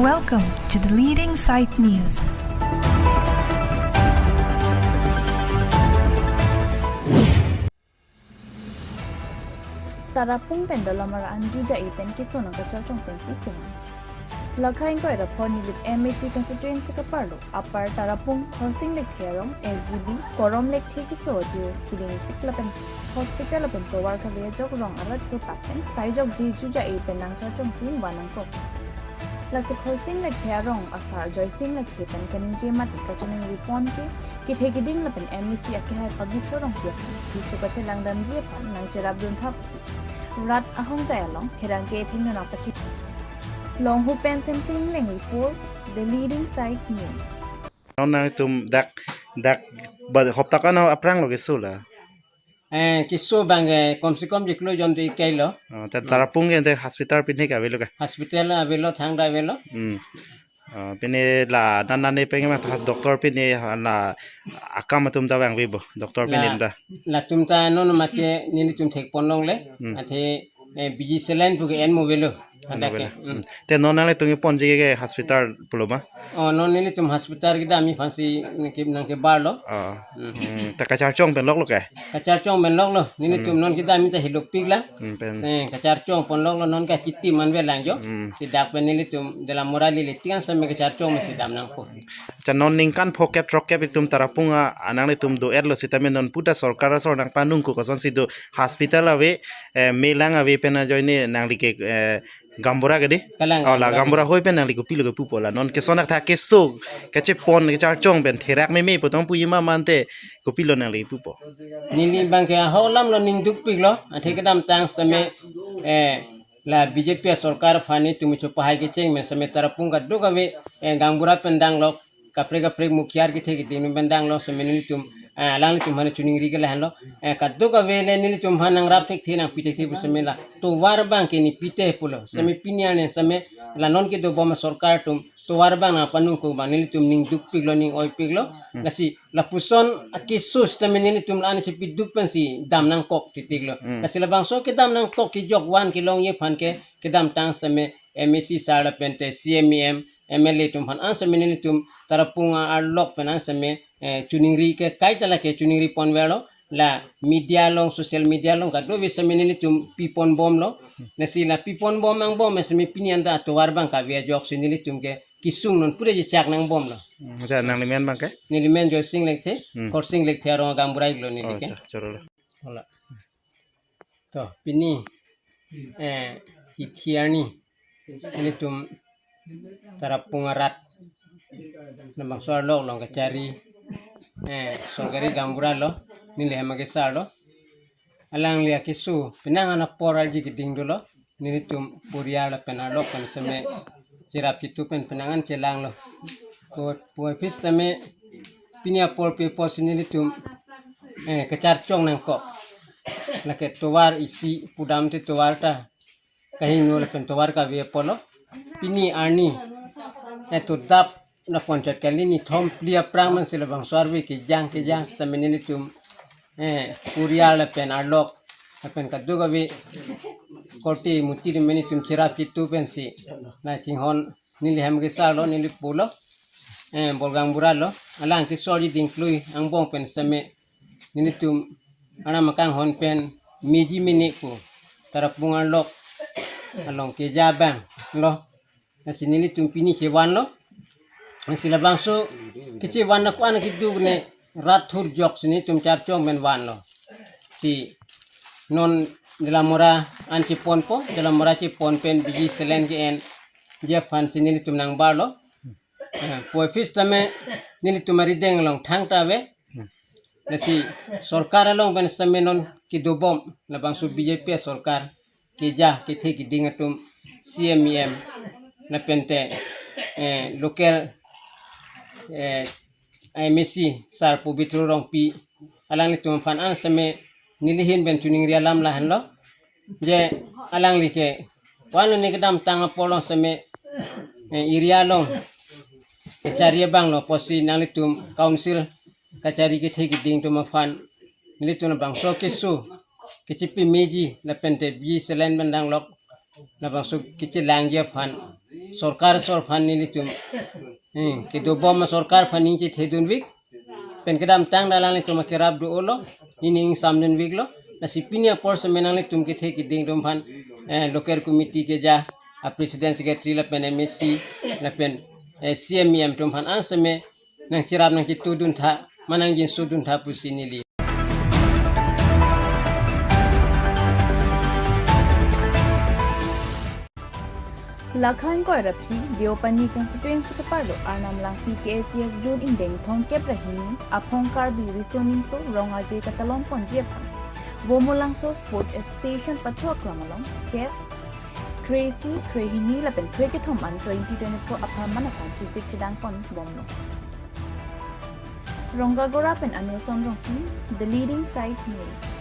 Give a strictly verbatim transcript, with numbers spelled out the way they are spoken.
Welcome to the leading site news. Tarapung pen Dolamara an ju ja-i pen keso nangkacharchong pensi kelang. Lakha ingkoi ra pho Nilip M A C constituency kaparlo Upper Tarapung Khorsing Lekthe arong S G B Korom Lekthe keso ajo keding pik lapen hospital lapen tovar kave ajok rong arat thurpak pen sai jokji ju ja-i pen nangcharchongsi van nangkok. Lasi Khorsing Lekthe arong asar Joysing Lekthe pen kaningje mate kachiningri pon ke kethe keding lapen M A C akehai Pabitro Rongpi aphan keso kachelang damji aphan nangcherapdun tha pusi rat ahongjai along pherangke thengno nangpachini. Longhu pen Semsing Engleng report, the leading site news. Non nangtum dak dak ba hopta kan aphrang lo keso la. Eh, keso abang ke kom se kom jiklo jon tu ikai lo. Oh, ta Tarapung ke ante hospital pine ke avelo ke? Hospital avelo, thangta avelo. Hmm. Oh, pine la nan nan ne peng ma has doctor pine la akam atum ta vangve bo. Doctor pine la ta. Latum ta non mate nelitum thek pon longle. Hmm. Athe, eh, B G saline pu ke en mo avelo. Anda ke. Avelo. Hmm. Hmm. Te non nanglitum ponji ke hospital pulo ma? Oh, non nelitum hospital kedam aphansi nangke, nangkebarlo. Oh. Hmm. Hmm. Ta kacharchong pen loklo ke? Kacharchong pen loklo. Nelitum non kedam ta hilopik lang. Hmm, pen. Eh, kacharchong pon loklo non ka kitim an velang jo. Hmm. Si dak pen nelitum Dolamara lili tiang sampai kacharchong masi dam nangpo. Cha non ningkan phokep throkkep itum Tarapung a anang itum do-etlo sitame non puta sorkar asor nangpanung ko kosonsi do hospital ave, eh, melang ave pen ajoine nangli ke, eh, gaonbura ke di? Kalang, oh, la gaonbura. Gaonbura hoi pen nangli kopilo kepupo la. Non keso nangtha keso kachepon kacharchong pen therak meme pu tong puji ma mate kopilo nangli pupo. Neli abang ke ahok alam lo ning dukpiklo. Athe kedamtang sitame, eh, la B J P sorkar aphan nelitum chopahai kecheng pen sitame Tarapung kadokave, eh, gaonbura pen danglo, kaprek kaprek mukhiar kethe keding pen danglo, sitame nelitum, eh, alanglitum aphan chiningri ke lahenlo, eh, kadokave le nelitum aphan nangrap thekthe nangpi thekthe pu sitame la tovar abang ke nepi te pulo. Sitame pini arni sitame la non kedobom sorkar atum tovar abang nangpanung ko abang nelitum ning dukpiklo, ning oipiklo. Hmm. Lasi lapuson akeso sitame nelitum la-an chepi duk pensi dam nangkok titiklo. Hmm. Lasi labangso kedam nangkok kejok van kelongji aphan ke kedamtang sitame M A C sir lapen te C M, E M, M L A atum aphan an sitame nelitum Tarapung arlok pen an sitame, eh, chiningri ke kaita lake chiningri ponverlo, la media along, social media along kadokave sitame nelitum pi ponbomlo. Lasi la pi ponbom angbong sitame pini anta tovar abang kave ajoksi nelitum ke kesung non pura jechak nangbomlo. Hmm, acha nangli men abang ke? Neli men Joysing Lekthe, hmm. Khorsing Lekthe arong gaonbura iklo neli ke. Oh, acha, chorolo. Hola. To, pini, eh, hithi arni, nelitum Tarapung arat, labangso arlok along kachari, eh, sorkari gaonbura lo, neli hem akesar lo. Alangli akeso, penang an apor arji keding dolo, nelitum porial lapen arlok pen sitame cherap chitu pen penang an chelanglo. Pu, puvoiphit sitame pini apor pi apotsi nelitum, eh, kacharchong nangkok. Lake tovar isi pudam te tovar ta kahingno lapen tovar kave apotlo. Pini arni, eh, to dap na ponchot kali nithom phli aphrang mansi labangso arve kejang kejang sitame nelitum, eh, porial lapen arlok lapen kadokave korte muti nelitum cherap chitu pensi nangchinghon neli hem akesar lo, neli pulo, eh, Borgaonbura lo, alang keso arji dingklui angbong pen sitame nelitum aram akanghon pen meji mene pu Tarapung arlok along keja abang lo. Lasi nelitum pini chevanlo. Lasi labangso kechevan na ko-an keduk ne rat thur ajoksi nelitum charchong pen vanlo. Si non Dolamara an cheponpo, Dolamara chepon pen B G saline ke-enji aphansi nelitum nangbarlo. Eh, puvoiphit sitame nelitum arideng along thangta ave. Lasi sorkar along pen sitame non kedobom labangso B J P sorkar keja kethe keding atum C M, E M lapen te, eh, local, eh, M A C sir Pabitro Rongpi alanglitum aphan an sitame neli ahin pen chiningri alam lahenlo. Je alangli ke vanlo ne kedamtang apor along sitame, eh, area along kachari abang lo pusi nanglitum council kachari kethe keding atum aphan nelitum labangso keso kechepi meji lapen te B G saline pen danglok labangso kechelangji aphan Sorkar asor aphan nelitum, eh, kedobom sorkar aphan ning chethedunvik. Pen kedamtang alanglitum akerap do-olo, ning ingsamdunviklo. Lasi pini apor seme nanglitum kethe keding atum aphan, eh, local committee keja, a president, secretary lapen M A C lapen, eh, C M, E M atum aphan an seme nangcherap nangchetudun tha, manang jinso dun tha pusi neli. Lakha ingkoi ra phli, Deopani constituency keparlo Arnam Langpi K A C S zone ingdeng thomkep ra hini aphong Karbi Riso Nimso Rong Aje katalon ponji aphan Bomolangso Sports Association pathu aklam along kep kre-isi, kre-hini lapen kre-kethom an twenty twenty-four apharman aphan chesik chedang ponbomlo. Rongagora pen Anilson Rongpi, The Leading Side News.